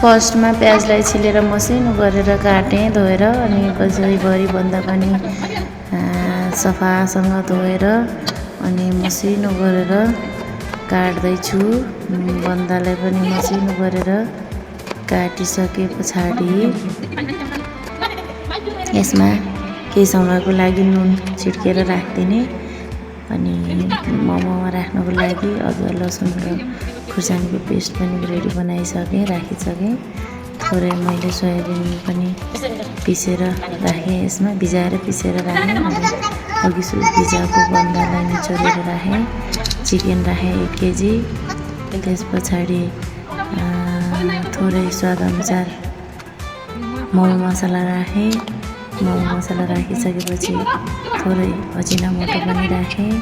फर्स्टमा प्याजलाई छिलेर मसिनो गरेर काटेँ धोएर अनि पछि भरिभन्दा पनि सफासँग धोएर अनि मसिनो गरेर काट्दैछु। बन्दालाई पनि मसिनो गरेर काटिसके पछाडि यसमा केही समयको लागि नुन छिट्केर राखिदिने अनि मोमोमा राख्नको लागि अदुवा लसुन र खुर्सानीको पेस्ट पनि रेडी बनाइसकेँ, राखिसकेँ। थोरै मैले सोयाबिन पनि पिसेर राखेँ, यसमा भिजाएर पिसेर राखेँ। अघि भिजाएको बन्दालाई निचोरेर राखेँ। चिकन राखेँ 1 केजी। त्यस पछाडि थोरै स्वादअनुसार मोमो मसला राखेँ। मोमो मसला राखिसकेपछि थोरै अजिनामोटो पनि राखेँ।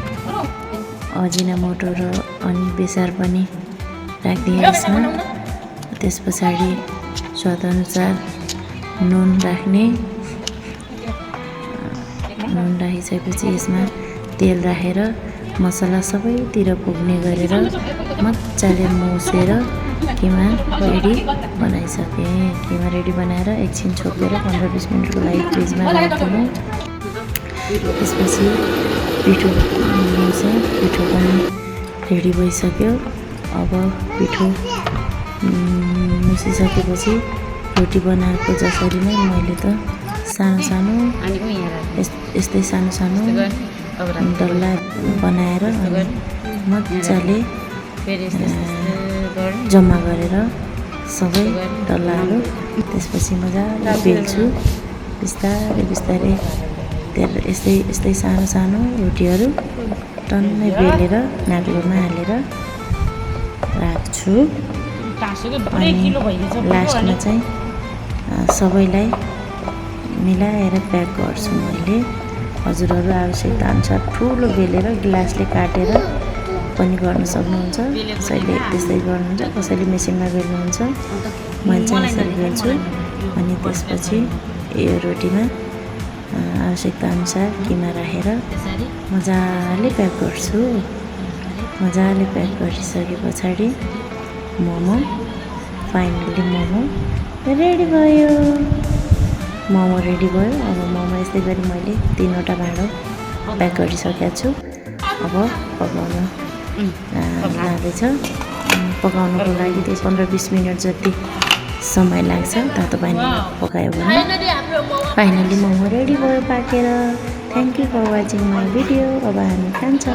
अजिनामोटो र अनि बेसार पनि राखिदिएँ यसमा। त्यस पछाडि स्वादअनुसार नुन राख्ने। नुन राखिसकेपछि यसमा तेल राखेर मसला सबैतिर पुग्ने गरेर मजाले मुसेर किमा रेडी बनाइसकेँ। किमा रेडी बनाएर एकछिन छोपेर 15-20 मिनटको लागि फ्रिजमा राखिदिएँ। त्यसपछि पिठो मुसेँ, पिठो पनि रेडी भइसक्यो। अब पिठो मुसिसकेपछि रोटी बनाएको जसरी नै मैले त सानो यस्तै सानो डल्ला बनाएर अनि मजाले जम्मा गरेर सबै डल्लाहरू त्यसपछि मजाले बेल्छु। बिस्तारै यस्तै सानो रोटीहरू टन्नै बेलेर नाप्लोमा हालेर राख्छु। अनि लास्टमा चाहिँ सबैलाई मिलाएर प्याक गर्छु मैले। हजुरहरू आवश्यकता अनुसार ठुलो बेलेर गिलासले काटेर पनि गर्न सक्नुहुन्छ। कसैले त्यस्तै गर्नुहुन्छ, कसैले मेसिनमा बेल्नुहुन्छ। मैले चाहिँ यसरी बेल्छु। अनि त्यसपछि यो रोटीमा आवश्यकता अनुसार किमा राखेर मजाले प्याक गर्छु। मजाले प्याक गरिसके पछाडि फाइनली मोमो रेडी भयो। मोमो रेडी भयो। अब मोमो यस्तै गरी मैले 3वटा भाँडो प्याक गरिसकेको छु। अब पकाउन जाँदैछ। पकाउनको लागि त्यही 15-20 मिनट जति समय लाग्छ। तातो पानीमा पकायो भने फाइनली मोमो रेडी भयो पाकेर। Thank you for watching my video. अब हामी खान्छौँ।